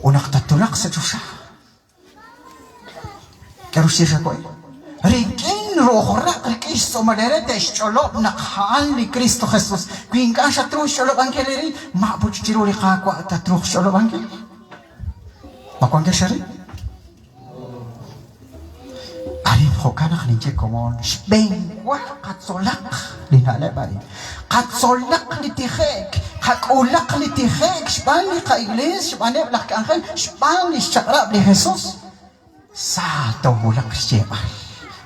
Ut naq tatwulaq sa' choxa, K'aru xye xawe'? Rik'in ru'uj raq' rik'in xtz'uumal eere te'xch'olob' naq a'an li Kristo Jesus. Wi ink'a' xatruuk xch'olob'ankil eerib', ma puch chiru li Qaawa' tatruuq xch'olob'ankil? Ma wankex arin? Arin jo'kan naq ninye komon, xb'eenwa qatzolaq li na'leb' a'in. Qatzolaq li tije'k, qak'ulaq li tije'k xb'aan li qa'iglees, xb'aaneb' laj k'anjel, xb'aan li xchaq'rab' li Jesus. Sa toowulaq xyeeb'al.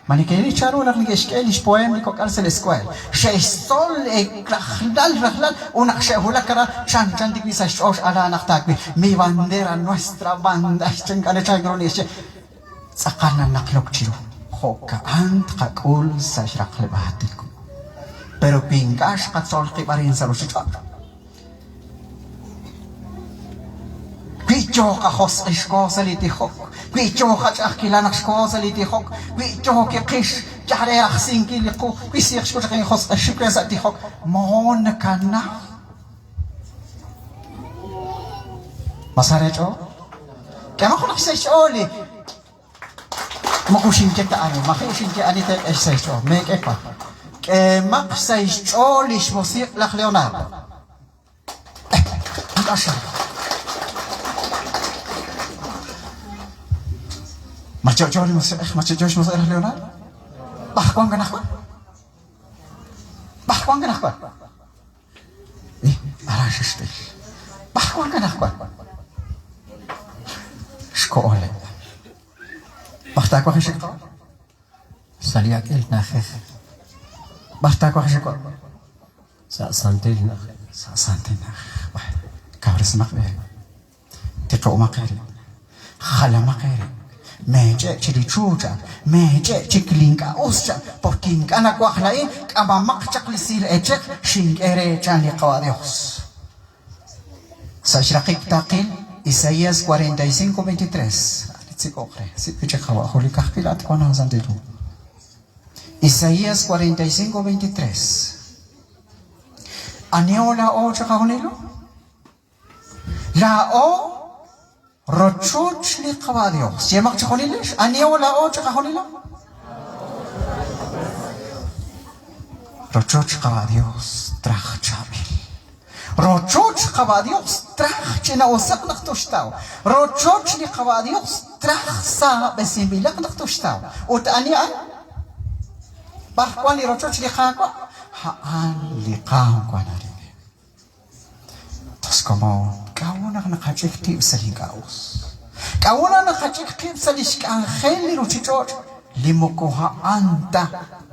Ma nekeeril chanru naq neke'xk'e li xpoem li kok'al sa' li escuela? Xe'xtzol rajlal rajlal ut naq xe'wulak aran chanchan tikwi sa' xch'ool x'ala naq taawil Mi bandera nuestra banda ink'a' chan ru neke'xye. Tz'aqal nanaqlok chiru. Jo'ka'an tqak'ul sa' xraqleb' aatin. Pero wi ink'a' xqatzol qib' arin sa' ruuchich'och', Wi yoo qajosq'il xkoo sa' li tijok, wi yoo qach'a'ajkilal naq xkoo sa' li tijok, wi yoo kiqix yal re rajsinkil li qu, wi siq xkux chaq injosq'il xik re sa' tijok, moon nakanaw. Ma sa re ch'ool? K'ehomaq junaq xsa' xch'ool li moko xinye ta ani, maji' xinye ani teek'e xsa' xch'ool, meek'e wa. K'eemaq xsa' xch'ool li xmusiq' laj Leonardo. Ma yo'yo li Musiq'ej? Ma yo'yo xmusiq' laj Leonardo? B'ar wank anaqwan? B'ar wank anaqwan? Eh, aran xextil. B'ar wank anaqwan? Xko'oleb'. B'ar taawaj xik? Sa' li ak'il na'ajej. B'ar taawaj xik? Sa' santil na'ajej. Sa' santil na'ajej. Kawresimaq eerib'. Tiqo'maq eerib'. Jalamaq eerib'. Meech'e' chik li chu chan. Meech'e' chik li ink'a' us chan. Porque ink'a' nawaj laa'in, k'amamaq chaq li siil eechej xink'e re chan li Qawa' Dios. Sa' xraqik taqil Isaías 45, 23. Li tsik'oq re. Sik' chik Qawa' Julik ajwi' laa'at wank aasantil hu. Isaías 45, 23. Aniho laa'o chiqajunilo? Laa'o rochoch li Qawa' Dios. Yemaq chijunilex, aniho laa'o chiqajunilo? Rochoch Qawa' Dios traj chaab'il. Rochoch Qawa' Dios traj ch'ina'usaq naq toxtaw. Rochoch li Qawa' Dios traj saab'esinb'ilaq naq toxtaw. Ut ani a'an? B'ar wank li rochoch li Qaawa'? A'an li qaam wank arin. Tos komon, k'a'ut naq naqach'ik qib' sa' li ink'a' us? K'a'ut naq naqach'ik qib' sa' lix k'anjel li ruchich'och' li moko a'an ta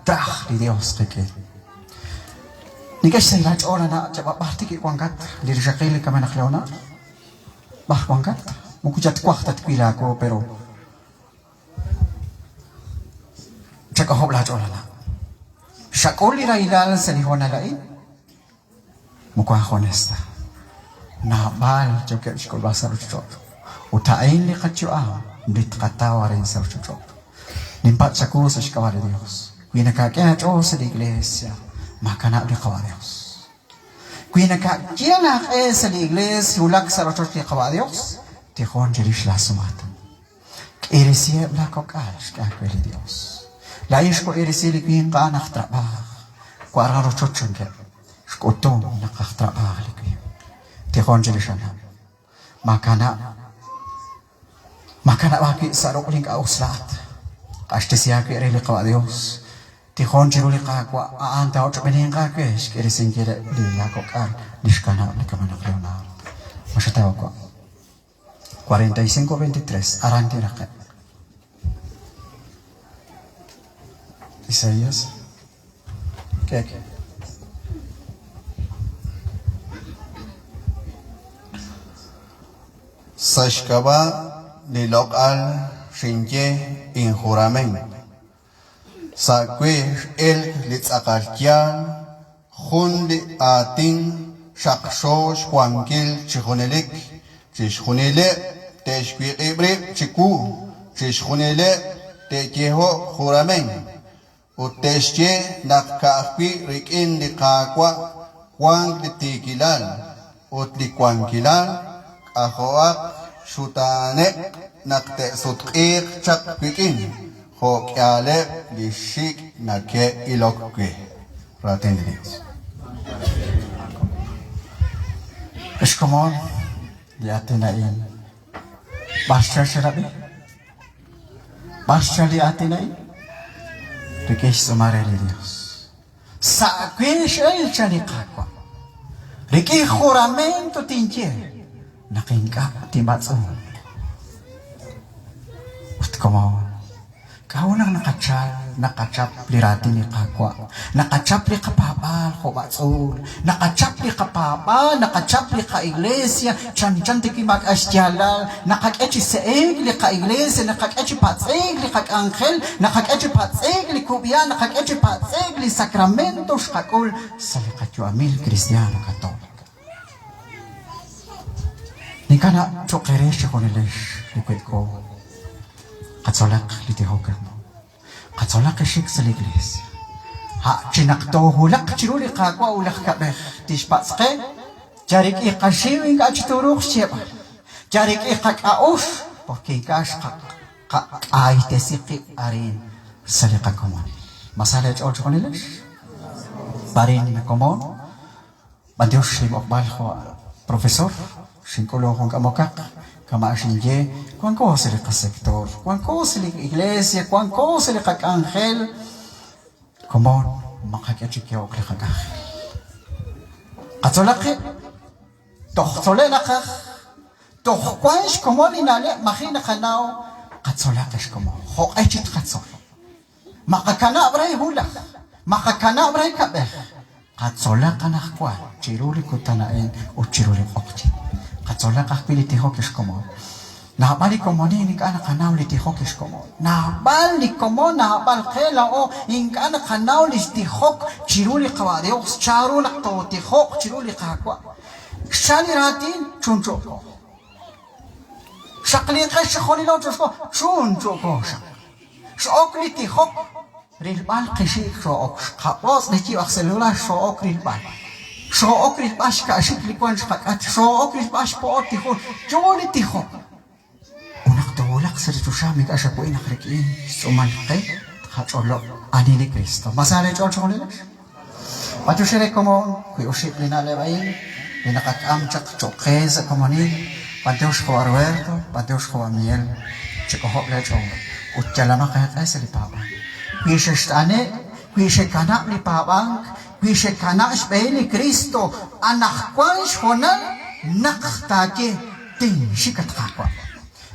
traj li Dios qik'in? Nink'e xsahil aach'ool ana' chab'a b'ar tik wankat li rixaqil li kamenaq Leonard? B'ar wankat? Moko yatwaj ta twil aawu, pero chak'ojob' laach'ool ana'. Xak'ul li rahilal sa' li hoonal a'in? Moko aajunes ta. Naab'al yookeb' xk'ulb'al sa' ruuchich'och'. Ut a'in li qayu'am li tqataw arin sa' ruuchich'och'. Ninpatz' chawu sa' xk'ab'a' li Yos, wi nakaak'e aach'ool sa' li Iglesia, maakanab' li Qawa' Yos. Wi nakaayal aaq'e sa' li Iglees wulak sa' rochoch li Qawa' Yos, tijon chirix laasumaatin. K'iiresiheb' laakok'al xk'e aawe li Yos. Laa'in xwa'iresi li winq a'an aj trab'aaj, wa' aran rochoch chankeb'. Xk'utum naq aj trab'aaj li winq. Tijon chirix a'an. Maakanab' maakanab' aawib' sa' ruq' li ink'a' us laa'at. Q'axtesi aawib' re li Qawa' Yos. Tijon chiru li Qaawa', a'an taa'ochb'eeninq aawe xk'iresinkileb' li laakok'al li xkanab' li kamenaq Leonardo. Ma xataw wa'? 45, 23, aran tinraqe'q. Isaías. K'e. Sa' xk'ab'a' li loq'al xinye injurament, Sa' we x'elk li tz'aqal yaal, jun li aatin xaqxo xwankil chi junelik, chixjunileb' te'xwiq'ib' rib' chiwu, chixjunileb' te'yeho'q jurament, ut te'xye naq ka'ajwi' rik'in li Qaawa' wank li tiikilal ut li wankilal, k'ajo'aq xutaaneb' naq te'sutq'iiq chaq wik'in, jo' k'ihaleb' li xik' nake'ilok we. Raatin li Dios. Ex komon, li aatin a'in, b'ar xchal xerab'i? B'ar xchal li aatin a'in? Rik'in xtz'uumal re li Dios. Sa' we x'el chan li Qaawa'. Rik'in juramento tinye naq ink'a' tinb'atz'unq. Ut komon, K'a'ut naq naqachal, naqachap li raatin li Qaawa', naqachap li qapaab'aal jo' b'atz'uul, naqachap li qapaab'aal, naqachap li qa'iglesia chanchan ta wi' maak'a' xyaalal, naqak'e chi se'eek li qa'iglesia, naqak'e chi patz'eek li qak'anjel, naqak'e chi patz'eek li kub'iha', naqak'e chi patz'eek li sacramento xqak'ul sa' li qayu'amil cristiano católica. Ninkanab' cho'q eere chejunilex li we'ko, qatzolaq li tijok hermano. Qatzolaq xik sa' li iglesia. A' chi naq toowulaq chiru li Qaawa' ut laj kab'ej tixpatz' qe, yal rik'in qaxiw ink'a' chi tooruuq xyeeb'al, yal rik'in qak'a'uxl, porque ink'a' xqak'aytesi qib' arin sa' li qakomonil. Ma sa leech'ool chejunilex? Arin komon, B'antiox li b'oqb'al jo' profesor, xink'ulun jun k'amokaq, kama' xinye, wanko sa' li qasector, wanko sa' li iglesia, wanko sa' li qak'anjel, komon maqak'e chi ke'ok li qak'anjel. Qatzolaq qib', toj tzole' naqaj, toj wan xkomon li na'leb' maji' naqanaw, qatzolaq ex komon, jo'q'e chik tqatzol. Maqakanab' re wulaj, maqakanab' re kab'ej, qatzolaq anaqwan chiru li kutan a'in ut chiru li q'oqyink. Qatzolaq ajwi' li tijok ex komon. Naab'al li komonil ink'a' naqanaw li tijok ex komon. Naab'al li komon, naab'al qe laa'o ink'a' naqanaw li tijok chiru li Qawa' Dios, chanru naq tootijoq chiru li Qaawa'. Xchal li raatin, chunchu'ko. Xaqlinqex chixjunilo chunchu'ko, chunchu'ko xaq. X'ok li tijok, rilb'al qixik xoo'ok, xqab'otz' li yib' aj celular xoo'ok rilb'al. Xoo'ok rilb'al xka'xik li wank xqak'at, xoo'ok rilb'al xpo'ot li jun, yo li tijok. Ut naq toowulaq sa' li choxa mink'a' xawe'i naq rik'in xtz'uumal qe tqach'olob' ani li Kristo. Ma sa leech'ool chejunilex? B'antiox eere komon, wi oxib' li na'leb' a'in li naqak'am chaq cho'q qe sa' komonil, b'antiox jo' a Roberto, b'antiox jo' a Miguel, chek'ojob' lee ch'ool ut yalamaq eeq'e sa' li paab'ank. Wi xext'ane', wi xekanab' li paab'ank, wi xekanab' xb'ehil li Kristo, anaqwan xhoonal naq taaye, Tinxik, at Qaawa'.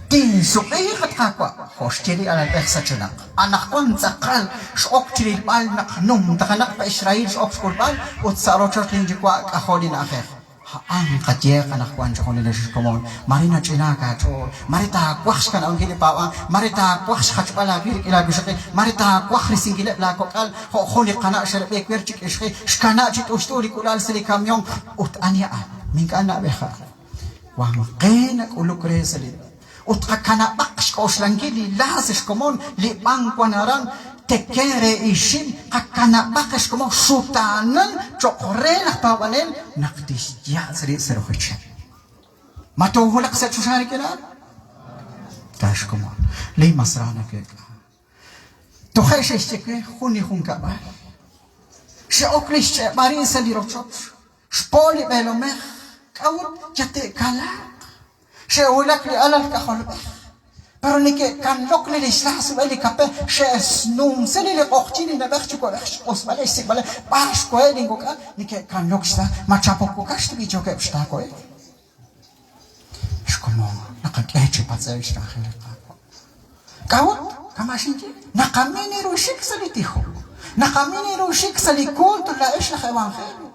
Tinsuq'iiq, at Qaawa', jo' xye li alalb'ej sachenaq. Anaqwan tz'aqal x'ok chi rilb'al naq numtajenaq pe' xrahil x'ok xk'ulb'al ut sa' rochoch linyuwa' k'ajo' li na'ajej. A'an qayeeq anaqwan chixjunilex xkomon, mare nach'inaak aach'ool, mare taawaj xkanab'ankil li paab'ank, mare taawaj xjachb'al aawib' rik'in laawixaqil, mare taawaj risinkileb' laakok'al jo' jun li qana' xe'reb'e wer chi k'ixqi, xkana' chi t'ust'u li k'ula'al sa' li kamion ut ani a'an? Mink'a' na'b'ej a'an. Wan qe nak'uluk re sa' li Ut qakanab'aq xk'oxlankil li laas xkomon li b'an wan aran teken re ixim, qakanab'aq xkomon xutaanal cho'q re laj paab'anel naq tixyatz' rib' sa' rochocheb'. Ma toowulaq sa' choxa rik'in a'an? Ta xkomon. Li mas ra nake'k'a. Toje' xe'xye we jun li junkab'al. Xe'ok li xch'e'b'al rib' sa' li rochoch. Xpo li b'eelomej, k'a'ut yate'kalaaq? Xe'wulak li alal k'ajolb'ej, pero neke'kanlok li lix laj sub'el li kape, xe'snumsi li li q'oqyink li na'b'ej yuwa'b'ej xq'usb'aleb' xsik'b'aleb' b'ar xkoheb' linkok'al, neke'kanlok xsa' ma chapok wakax tb'i yookeb' xtaakoheb'. Xkomon naqak'e chi patz'e'k xk'anjel li Qaawa'. K'a'ut? Kama' xinye, naqamin ru xik sa' li tijok, naqamin ru xik sa' li culto laa'ex laj evangelio.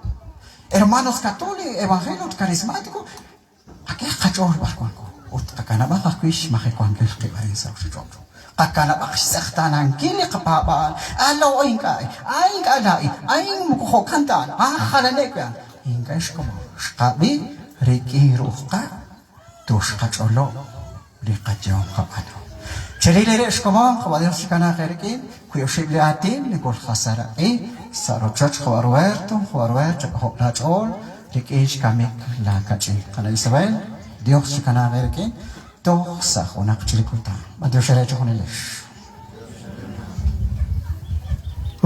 Hermanos católicos, evangelio ut carismático, qak'ehaq qach'ool b'ar wanko ut qakanab'aq ajwi' xmajewankil qib' arin sa' ruuchich'och'. Qakanab'aq xtz'eqtaanankil li qapaab'aal. A laa'o ink'a', a ink'a' laa'in, a moko jo'kan ta a'an, a jalaneb' wi' a'an. Ink'a' xkomon xqab'i rik'in ru'uj qa' toxqach'olob' li qayehom qab'aanu. Cheril eerib' xkomon, Qawa' Dios chikanaaq eerik'in, wi oxib' li aatin nikolqaseraq'i sa' rochoch Qawa' Roberto, Qawa' Roberto chak'ojob' laach'ool rik'in xkamik laakach'in. Qana' Isabel, Dios chikanaaq eerik'in. Toj sa' junaq chik li kutan. B'antiox eere chejunilex.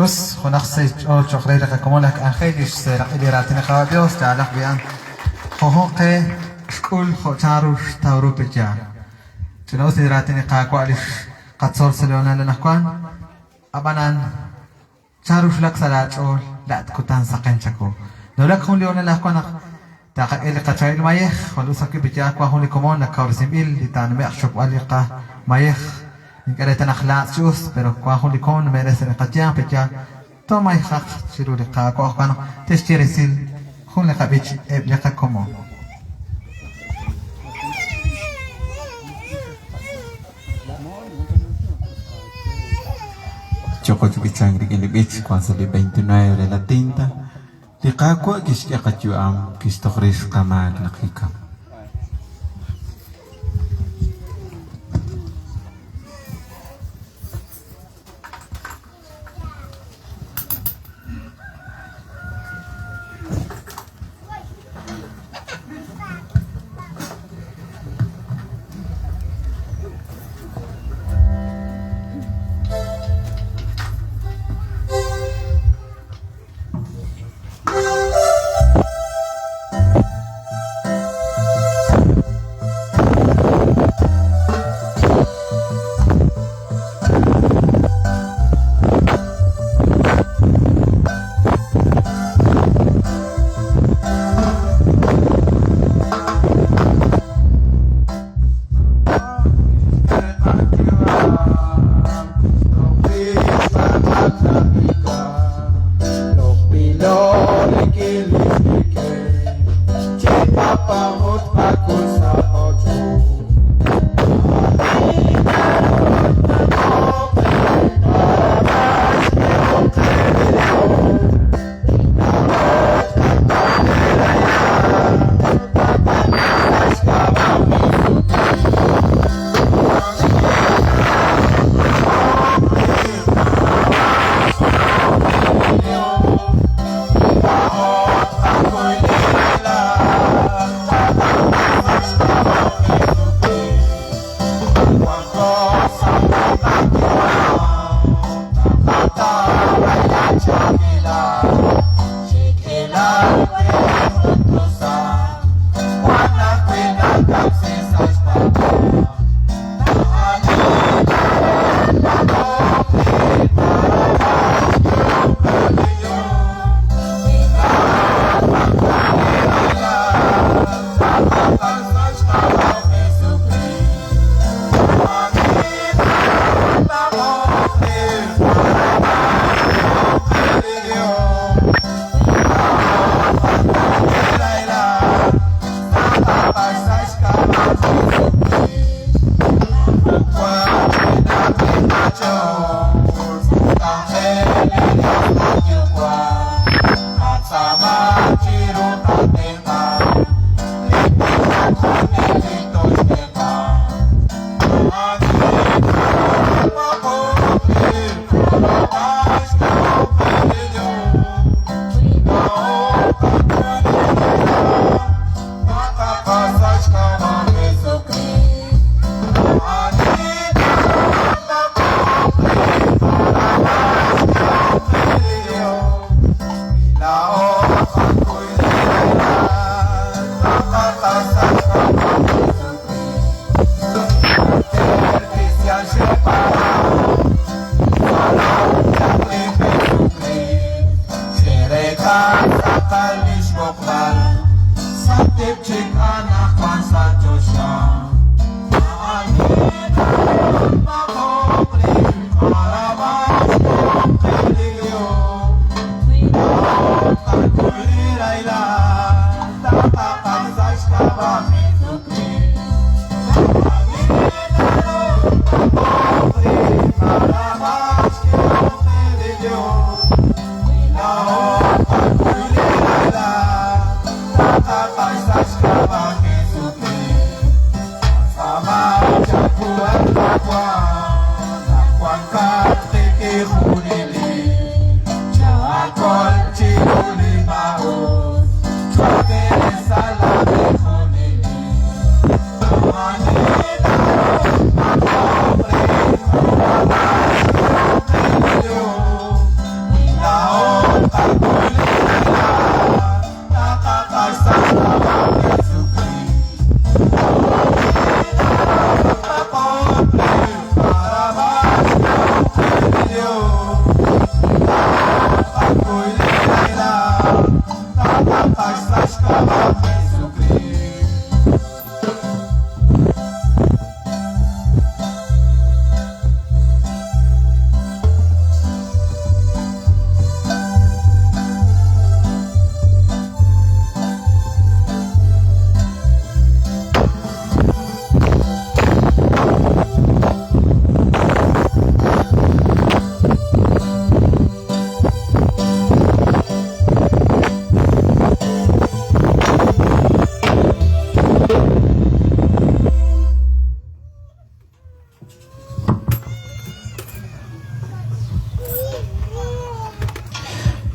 Us, junaq sahil ch'ool cho'q re li qakomon laj k'anjel li xseeraq'i li raatin li Qaawa' Dios, yaalaq b'i'an junjunq qe xk'ul jo' chanru xtaw ru pe yaal. Ch'ina'us li raatin li Qaawa' li xqatzol sa' li hoonal anaqwan, a'b'anan Chan ru xwulak sa' laa ch'ool laa'at kutan saqen chawu? Nawulak jun li hoonal anajwan naq taqak'e li qachaab'il mayej. Jwal us ajwi' pe'yaal wan jun li komon nakawresinb'il li taanume'q xxokb'al li qamayej. Ink'a' re ta naq laatz' chi us, pero wan jun li komon meere sa' li qayanq pe'yaal toomayejaq chiru li Qaawa' jo'kan naq te'xye resil jun li qab'ich eb' li qakomon. Yoko chi b'ichank rik'in li b'ich wank sa' li 29 re la tinta, Li Qaawa' kixk'e qayu'am, kixtoj rix qamaak naq kikam.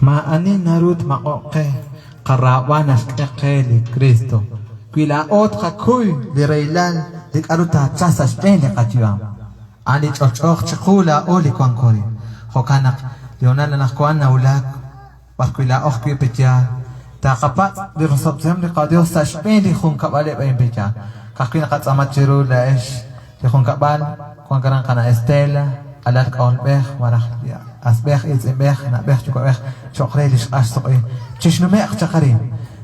Maa'ani naru tmaq'o'q qe, qaraab'al naxk'e qe li Kristo. Wi laa'o tqakuy li rahilal li k'aru taachalq sa' xb'een li qayu'am, a'an li ch'olch'ooq chiqu laa'o li wanko arin. Jo'kan naq li hoonal anaqwan nawulak b'arwi' laa'o ajwi' pe yaal taqapatz' li rosob'tesihom li qaDios sa' xb'een li junkab'aleb' a'in pe yaal. Ka'ajwi' naqatz'aama cheru laa'ex li junkab'al wank aran qana' Estela, alal k'ajolb'ej malaj li asb'ej, iitz'inb'ej, na'b'ej, yuwa'b'ej cho'q re li xq'ax suq'i. Chexnume'q chaq arin.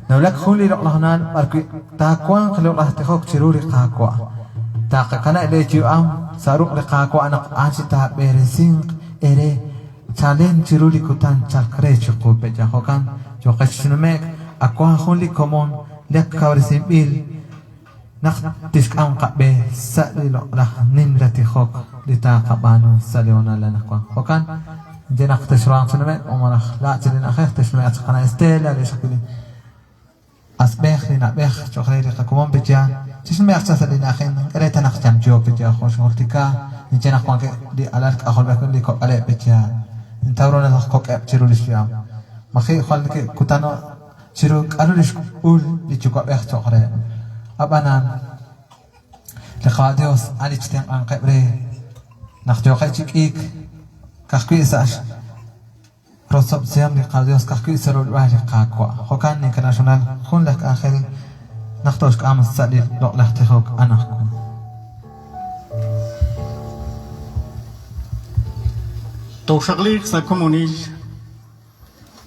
Nawulak jun li loq'laj hoonal b'arwi' taawanq li loq'laj tijok chiru li Qaawa'. Taqakanab' leeyu'am sa' ruq' li Qaawa' naq a'an chi taab'eresinq eere chalen chiru li kutan chalk re chiqu. Pe'yaal jo'kan yooqex chi nume'k ak wank jun li komon li ak kawresinb'il naq tixk'am qab'e sa' li loq'laj nimla tijok li taaqab'aanu sa' li hoonal anaqwan. Jo'kan, ye naq texruhanq chi nume'k o malaj laa'at sa' li na'ajej texnume'q chaq qana' Estela, li ixaqil li asb'ej, li na'b'ej cho'q re li qakomon pe'yaal, chexnume'q chaq sa' li na'ajej ink'a' reetal naq yamyo pe'yaal jo' xjultika, ninye naq wankeb' li alal k'ajolb'ej li kok'aleb' pe'yaal. Nintaw ru naq kok'eb' chiru lix yu'am. Maji' jwal neke'kutano' chiru k'aru li xk'ul li Yuwa'b'ej cho'q reheb'. Ab'anan, li Qaawa' Yos a'an li chitenq'anqeb' re naq yooqeb' chi k'iik ka'ajwi' sa' rosob'tesihom li qaYos, ka'ajwi' sa' rilb'al li Qaawa'. Jo'kan ninkanab' xhoonal jun laj k'anjel naq tooxk'am sa' li loq'laj tijok anaqwan. Tooxaqliiq sa' komonil.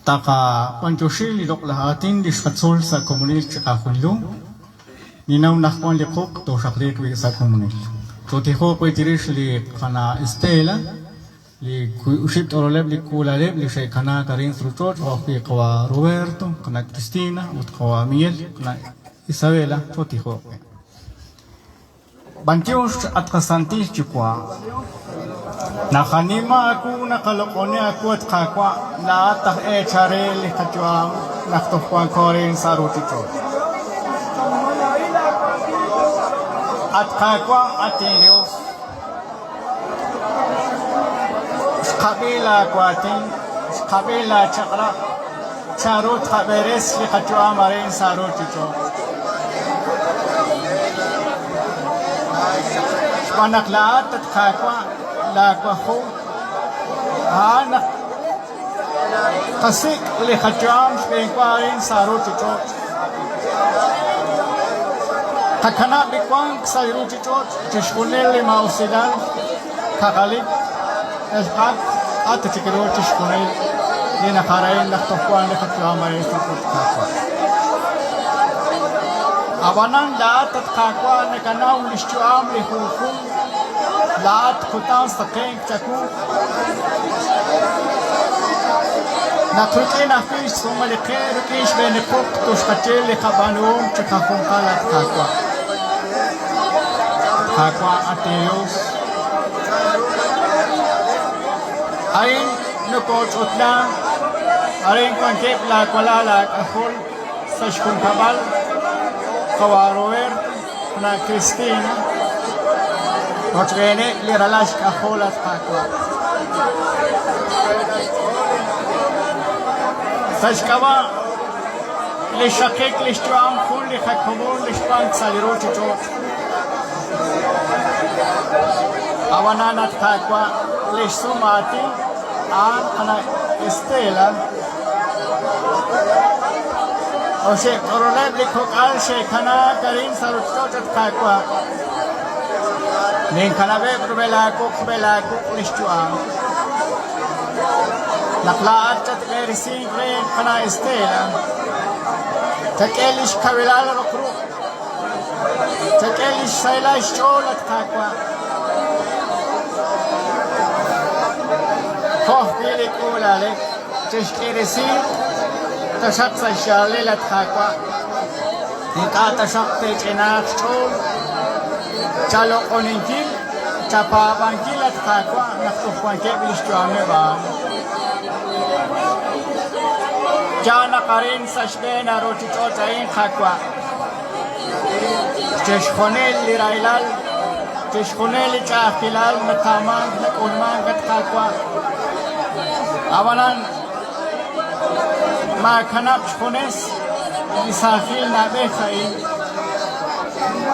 Taqab'antioxi li loq'laj aatin li xqatzol sa' komonil chiqajunilo. Ninnaw naq wan li quq' tooxaqliiq wi' sa' komonil. Chootijoq wi' chirix li qana' Estela, li oxib' t'oroleb' li k'uulaleb' li xe'kanaak arin sa' ruuchich'och' jo' ajwi' qawa' Roberto, qana' Cristina ut qawa' Miguel, qana' Isabela. Chootijoq wi'. B'antiox at qaSantil Yuwa'. Naqanima aawu, naqaloq'oni aawu, at Qaawa', laa'at aj eechal re li qayu'am naq toj wanko arin sa' ruuchich'och'. At Qaawa', at inYos, xqab'i laawaatin, xqab'i laachaq'rab', Chanru tqab'eres li qayu'am arin sa' ruuchich'och'? Xb'aan naq laa'at, at Qaawa', laawajom a'an naq tqasik' li qayu'am xb'eenwa arin sa' ruuchich'och'. Tqakanab' li wank sa' li ruuchich'och' chixjunil li maa'usilal, kaqalik, elq'ak, k'a' ta chik ru chixjunil li naqarahin naq toj wank li qayu'am arin sa' ruuchich'och' Qaawa'. Ab'anan laa'at, at Qaawa', nakanaw li xyu'am li junjunq, laa'at kutan saqenk chawu. Naq rik'in ajwi' xtz'uumal li qe, rik'in xb'een li quq' toxqaye li qab'aanuhom chiqajunqal, at Qaawa'. At Qaawa', at Yos, Arin nokooch'utla, arin wankeb' laawalal aak'ajol sa' xjunkab'al qawa' Roberto, qana' Cristina, rochb'eeneb' li ralal xk'ajol at Qaawa'. Sa' xk'ab'a' li xraqik li xyu'am jun li qakomon li xwank sa' li ruuchich'och'. Ab'anan, at Qaawa', li xsum aatin a'an qana' Estela, oxe't'oroleb' li kok'al xe'kanaak arin sa' ruuchich'och', at Qaawa'. Ninkanab'eb' rub'el aawuq' rub'el aawuq' li xyu'am. Naq laa'at chatb'eresinq re qana' Estela, chak'e li xkawilal roq ruq'. Chak'e li xsahilal xch'ool, at Qaawa'. Jo' ajwi' li k'uula'aleb' che'xk'iiresi taxaq sa' xyaalalil, at Qaawa'. Ink'a' taxaq te'ch'inaaq xch'ool chaloq'oninkil, chapaab'ankil, at Qaawa', naq toj wankeb' li xyu'ameb' a'an. Yaal naq arin sa' xb'een a ruuchich'och' a'in, Qaawa', Chixjunil li rahilal, chixjunil li ch'a'ajkilal natawmank, nak'ulmank, at Qaawa'. Ab'anan, Maakanab' xjunes li saajil na'b'ej a'in.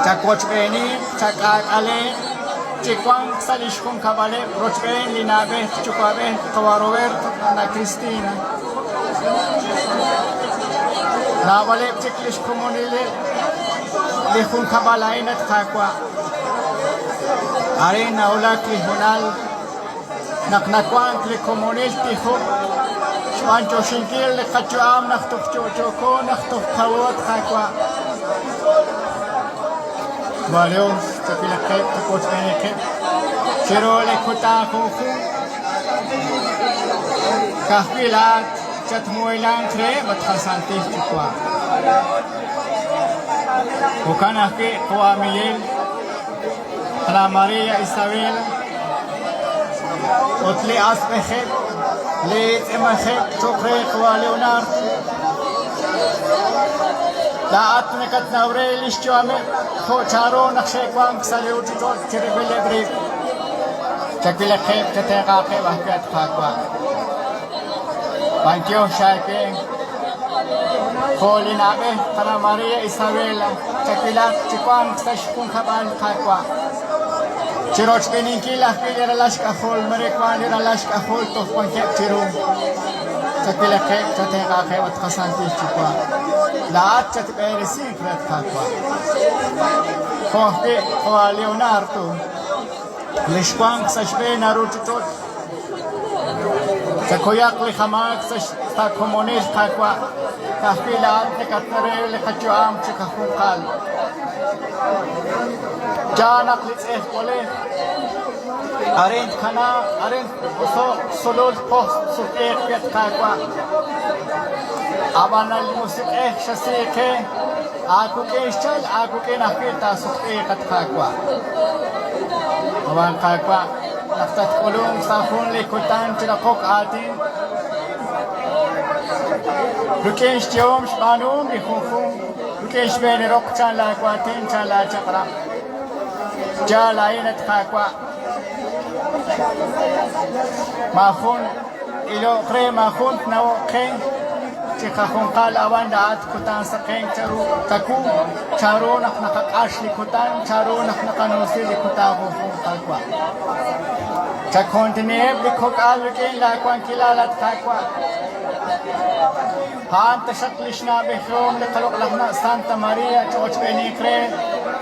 Chawochb'eeni, chak'aak'ale, chiwanq sa' li xjunkab'aleb' rochb'een li na'b'ej yuwa'b'ej qawa' Roberto, Ana Cristina. Naab'aleb' chik li xkomonileb' li junkab'al a'in, at Qaawa'. Arin nawulak li hoonal naq nawank li komonil tijok xb'anyoxinkil li qayu'am naq toj yo'yooko, naq toj kawo, at Qaawa'. Wa Dios, chawilaqeb', chawochb'eenikeb' chiru li kutan junjunq. Ka'ajwi' laa'at chatmuheelanq reheb', at qaSantil Yuwa'. Jo'kan ajwi' qawa' Miguel, Ana María Isabel ut li asb'ejeb' li tz'emajeb' cho'q re qawa' Leonardo. Laa'at nakatnaw re li xyu'ameb' jo' chanru naq xe'wank sa' li ruuchich'och' chirib'ileb' rib'. Chawilaqeb' chatenq'aaqeb' ajwi' at Qaawa'. B'anyox aawe jo' li na'b'ej Qana' María Isabela chawilaq chi wank sa' xjunkab'al Qaawa'. Chi rochb'eeninkil ajwi' li ralal xk'ajol mare wank li ralal xk'ajol toj wankeb' chiru. Chawilaqeb' chatenq'aaqeb' at qaSantil Yuwa'. Laa'at chatb'eresinq re at Qaawa'. Jo' ajwi' jo' Leonardo li xwank sa' xb'een a ruuchich'och'. Chakuyaq li qamaak sa' komonil, Qaawa', ka'ajwi' laa'at nakatnare li qayu'am chiqajunqal. Yaal naq li tz'ejwalej arin tkanaaq, arin t-oso'q, sulul pojtz' tsutq'iiq wi', at Qaawa'. Ab'an li Musiq'ej xasi qe, aawik'in xchalk, aawik'in ajwi' taasutq'iiq, at Qaawa'. Ab'an Qaawa', naq tatk'ulunq sa' jun li kutan chi raqok aatin, rik'in xyehom xb'aanuhom li junjunq, rik'in xb'een li roq chan laawaatin chan laachaq'rab'. Yaal a'in, at Qaawa', maajun iloq re, maajun tnawoq qe chiqajunqal, ab'an laa'at kutan saqenk charu chawu, chanru naq naqaq'ax li kutan, chanru naq naqanumsi li kutan junjunq, Qaawa'. Chakontiniheb' li kok'al rik'in laawankilal, at Qaawa'. A'an taxaq li xna'b'ejihom li qaloq'laj na' Santa María ch'ochb'eeniq re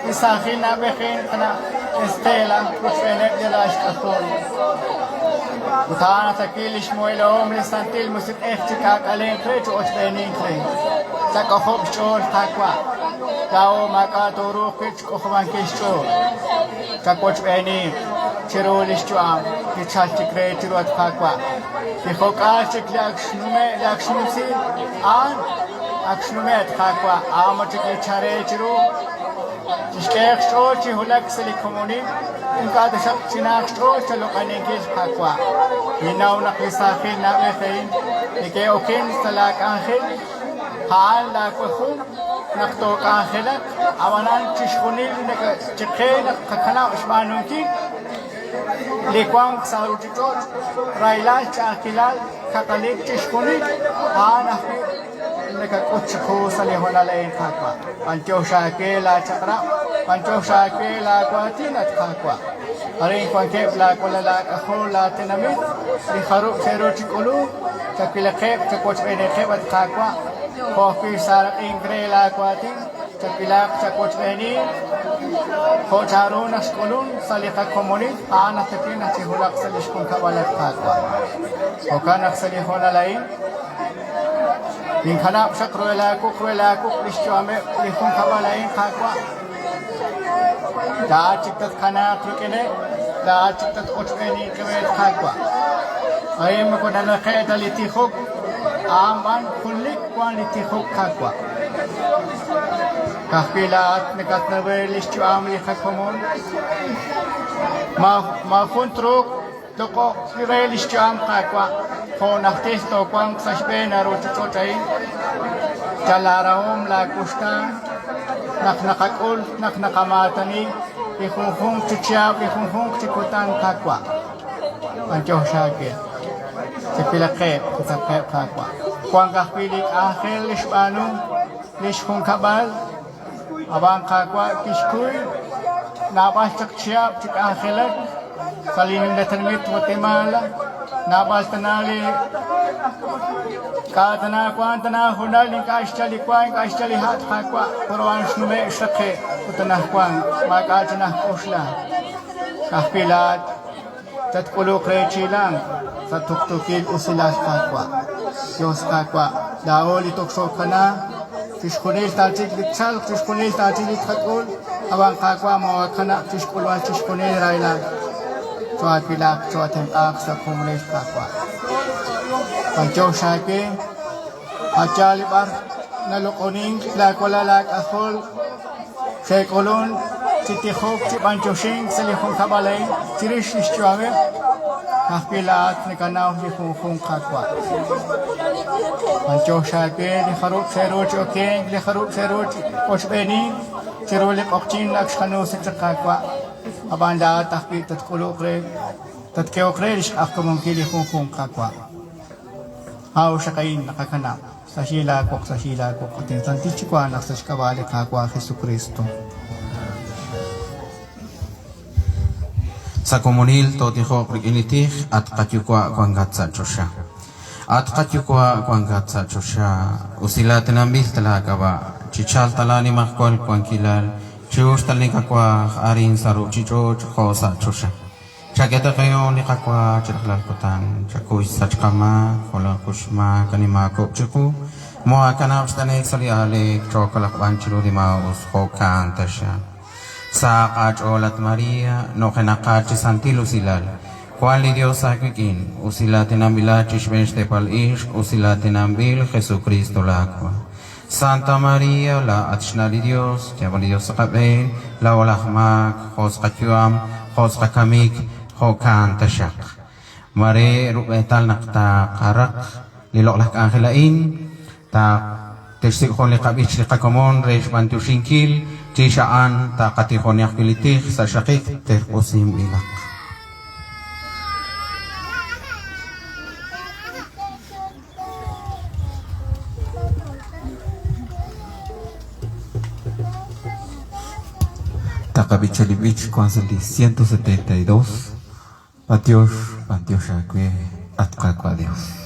li saajil na'b'ejin qana' Estela rochb'eeneb' li ralal xk'ajol. Ut a'an atakil li xmuhelahom li Santil Musiq'ej chi k'aak'alenq re ch'ochb'eenink re. Chak'ojob' xch'ool, Qaawa'. Laa'o maak'a' tooruuq wi' chk'ojob'ankil xch'ool. Chawochb'eeniq chiru li xyu'am li chalk chik re chiru, at Qaawa'. Li jok'aal chik li ak xnume' li ak xnumsi, a'an ak xnume', at Qaawa'. A'an chik li chare chiru. Chixk'ehaq xch'ool chi wulak sa' li komonil, ink'a' taxaq chinaaq xch'ool chaloq'aninkil, Qaawa'. Ninnaw naq li saajil na'b'ej a'in neke'oken sa' laa k'anjel, a'an laa wajom naq took'anjelaq, ab'anan chixjunil chiqe naq qakanab' xb'aanunkil li wank sa' ruuchich'och', rahilal, ch'a'ajkilal, kaqalik, chixjunil a'an ajwi' nakak'ut chiqu sa' li hoonal a'in, Qaawa'. B'anyox aawe laachaq'rab', b'anyox aawe laawaatin, at Qaawa'. Arin wankeb' laawalal aak'ajol laatenamit li jarub' xe'ru chi k'ulunk, chawilaqeb', chawochb'eenikeb', at Qaawa', jo' ajwi' xsaaraq'ink re laawaatin, chawilaq, chawochb'eeni, jo' chanru naq xk'ulunk sa' li qakomonil, a'an ajwi' naq chiwulaq sa' li xjunkab'al, at Qaawa'. Jo'kan naq sa' li hoonal a'in, ninkanab' xaq ru'el aawuq li xyu'ameb' li junkab'al a'in, Qaawa'. Laa'at chik tatkanaaq rik'ineb', laa'at chik tat-ochb'eeninq reheb', Qaawa'. A'in moko nanaqe' ta li tijok, a'an b'an junelik wank li tijok, Qaawa'. Ka'ajwi' laa'at nakatnawe li xyu'am li qakomon. Maajun truuq Loq'oq re li xyu'am Qaawa', jo' najtil toowanq sa' xb'een a ruuchich'och' a'in. Yal laarahom laakuxtaan naq naqak'ul naq naqamaatani li junjunq chi chihab' li junjunq chi kutan, Qaawa'. B'anyox aawe. Chawilaqeb', chatzaqeb', Qaawa'. Wank ajwi' li k'anjel li xb'aanu li xjunkab'al, ab'an Qaawa' kixkuy naab'al chaq chihab' chi k'anjelak sa' li nimla tenamit Guatemala, naab'al tana li k'a' tana wank tana junal ink'a' xchal li wa, ink'a' xchal li ha' Qaawa', pero a'an xnume' xraqe' ut anajwan maak'a' chi najk'oxla. Ka'ajwi' laa'at Chatk'uluq re chi hilank sa' tuqtuukil usilal, Qaawa'. Yos Qaawa', laa'o li toj xookana, chixjunil taachik li tchalq, chixjunil taachik li tqak'ul, ab'an Qaawa' moohakanab' chixk'ulb'al chixjunil li rahilal. Choohaawilaq, choohatenq'aaq sa' komonil, Qaawa'. B'antiox aawe, a' yaal li b'ar naloq'onink laawalal aak'ajol, Xe'k'ulun chi tijok chi b'antioxink sa' li junkab'al a'in chirix lix yu'ameb', ka'ajwi' laa'at nakanaw li junjunq Qaawa'. B'antiox aawe li jarub' xe'ru chi okenk, li jarub' xe'ru chi ochb'eenink chiru li q'oqyink ak xqanumsi chaq Qaawa', ab'an laa'at ajwi' tatk'uluq re, tatk'ehoq re lix q'ajkamunkil li junjunq Qaawa'. A'u xaq a'in naqakanab'. Sa' xyi laawoq, sa' xyi laawoq, ut insantil Yuwa' naq sa' xk'ab'a' li Qaawa' Jesukristo. Sa' komonil tootijoq rik'in li tij, At qaYuwa' wankat sa' choxa. At qaYuwa' wankat sa' choxa, usilaatinanb'il ta laak'ab'a', chichalq ta laanimajwal wankilal, chi'uxq ta li kawaj arin sa' ruuchich'och' jo' sa' choxa. Chak'e ta qehom li qawa chi rajlal kutan, chakuy xsach qamaak, jo' laa'o xmaak ani maakok' chiqu, moohaakanab' xt'ane'k sa' li aaleek, chookalaq b'an chiru li maa'us, jo'kan taxaq. Sahaq aach'ool, at María, nujenaqat chi santil usilal. Wank li Yos aawik'in, usilaatinanb'ilat chi xb'een xteepal ixq, usilaatinanb'il Jesukristo laawa'. Santa María, laa'at xna' li Yos, yaab'a li Yos sa' qab'een, laa'o laj maak, jo' sa' qayu'am, jo' sa' qakamik, jo'kan taxaq. Mare rub'eetal naq taqaraq li loq'laj k'anjel a'in, te'xsik' jun li qab'ich li qakomon re xb'antioxinkil, chirix a'an taqatijoni ajwi' li tij sa' xraqik terq'usinb'ilaq. Taqab'icha li b'ich wank sa' li 172, B'antiox, b'antiox aawe, at Qaawa' Dios.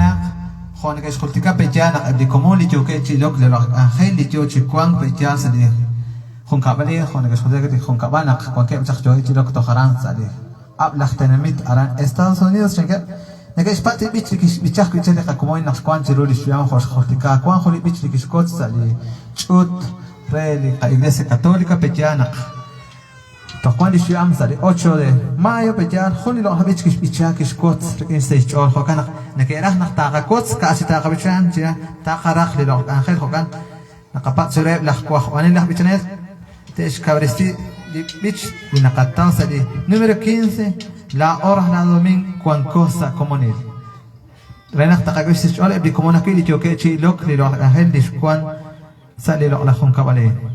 Toxaaq, jo' neke'xjultika pe'yaal naq eb' li komon li yookeb' chi ilok li loq'laj k'anjel li yoo chi wank pe'yaal sa' li junkab'alil, jo' neke'xjultika li junkab'al naq wankeb' chaq yookeb' chi ilok toj aran sa' li ab'l aj tenamit aran Estados Unidos, chankeb'. Neke'xpatz' li b'ich li kixb'icha ajwi' chaq li qakomon naq xwank chiru lix yu'am jo' xjultika. Wank jun li b'ich li kixwotz sa' li ch'uut re li qa-Iglesia Catolica pe'yaal naq Toj wan lix yu'am sa' li ocho de mayo, pe yaal, jun li loq'laj b'ich kixb'icha, kixwotz rik'in xsahil xch'ool, jo'kan naq neke'raj naq taqawotz, ka'aj chi taqab'ichan, chi taqaraq li loq'laj k'anjel, jo'kan naqapatz' chiruheb' laj wajb'anel laj b'ichanel te'xkawresi li b'ich li naqataw sa' li numero 15, Laa'o rajlal doming wanko sa' komonil. Re naq taqak'e xsahil xch'ool eb' li komon ajwi' li yookeb' chi ilok li loq'laj k'anjel li xwan sa' li loq'laj junkab'al a'in.